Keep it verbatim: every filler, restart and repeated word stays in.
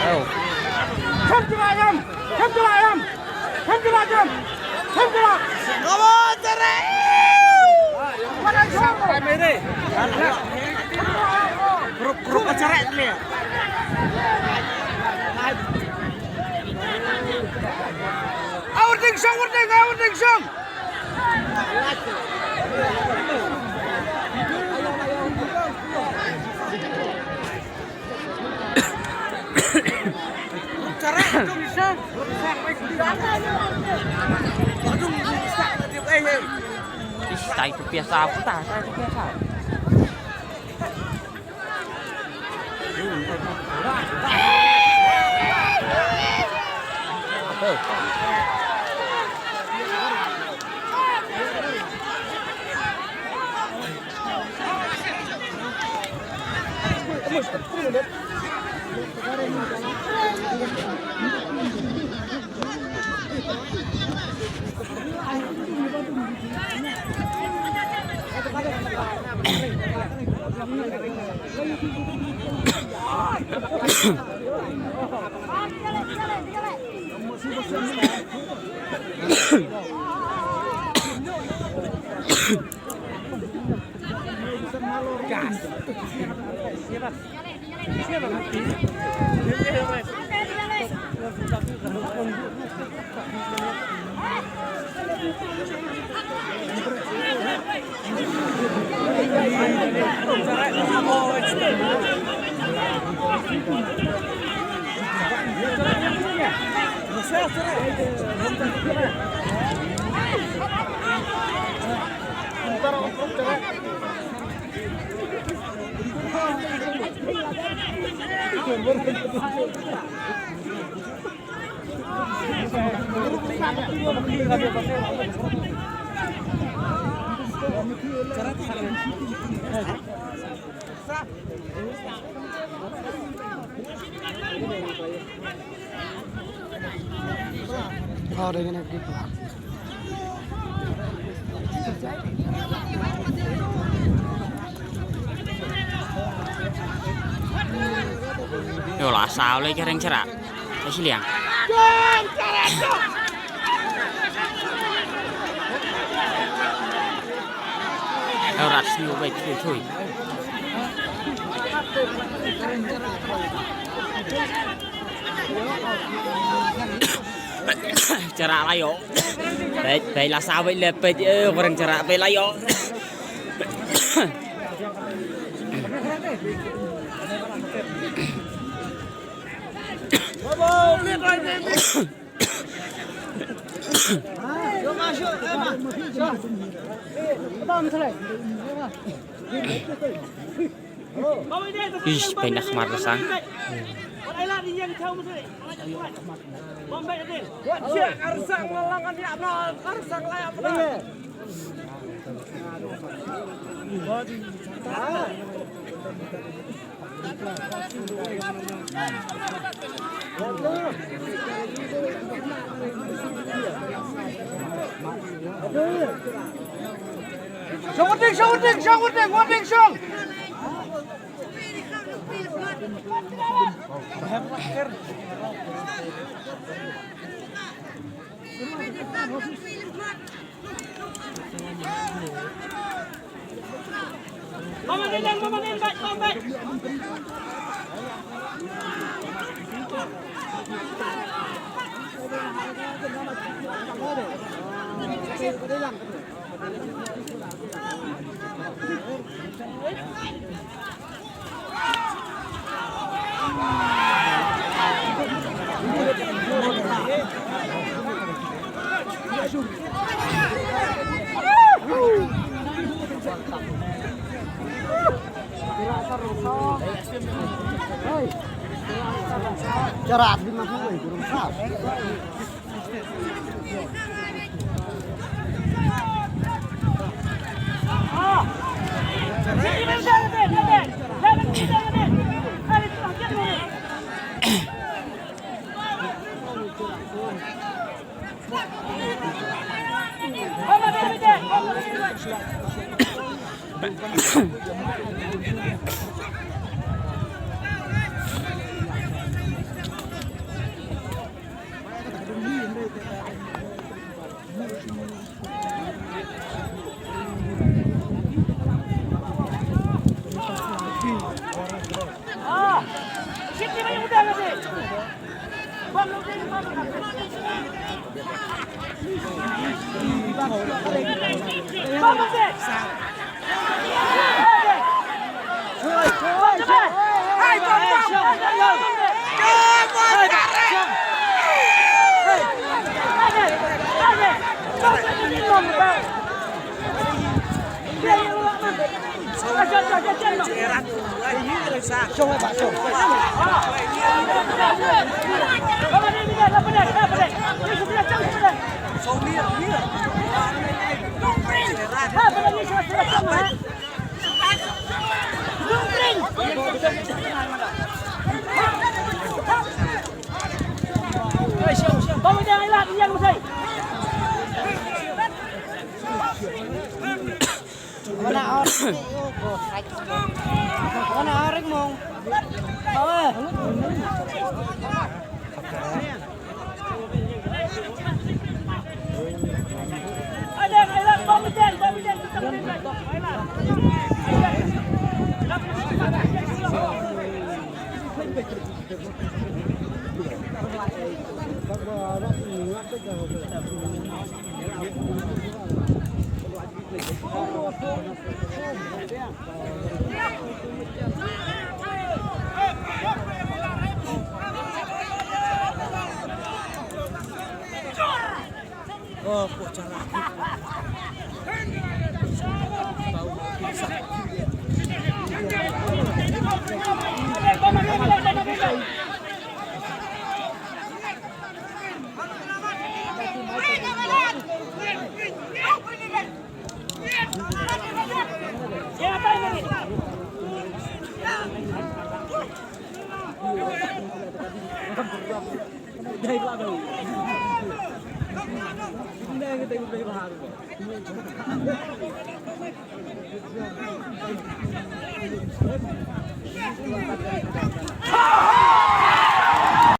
Kham jrah ïam! Kham jrah ïam! Kham jrah ïam! Kham jrah! Come on, Sarah! Mana jrah? Group, group acara ni. Awarding song, awarding, awarding song. Ish, tai tu biasa aku tak, tai tu biasa. Yo, la saw lei ka reng chara. Ka shiliang. Yo, rat sniu bai thui thui. Chara la yo. Peit, peit la saw peit le peit, eh, ka reng chara peit la yo. Ish, pynah khmat ka sang. Shong warding, shong warding, shong warding, warding shong. Chara di ma hu, kurang sah.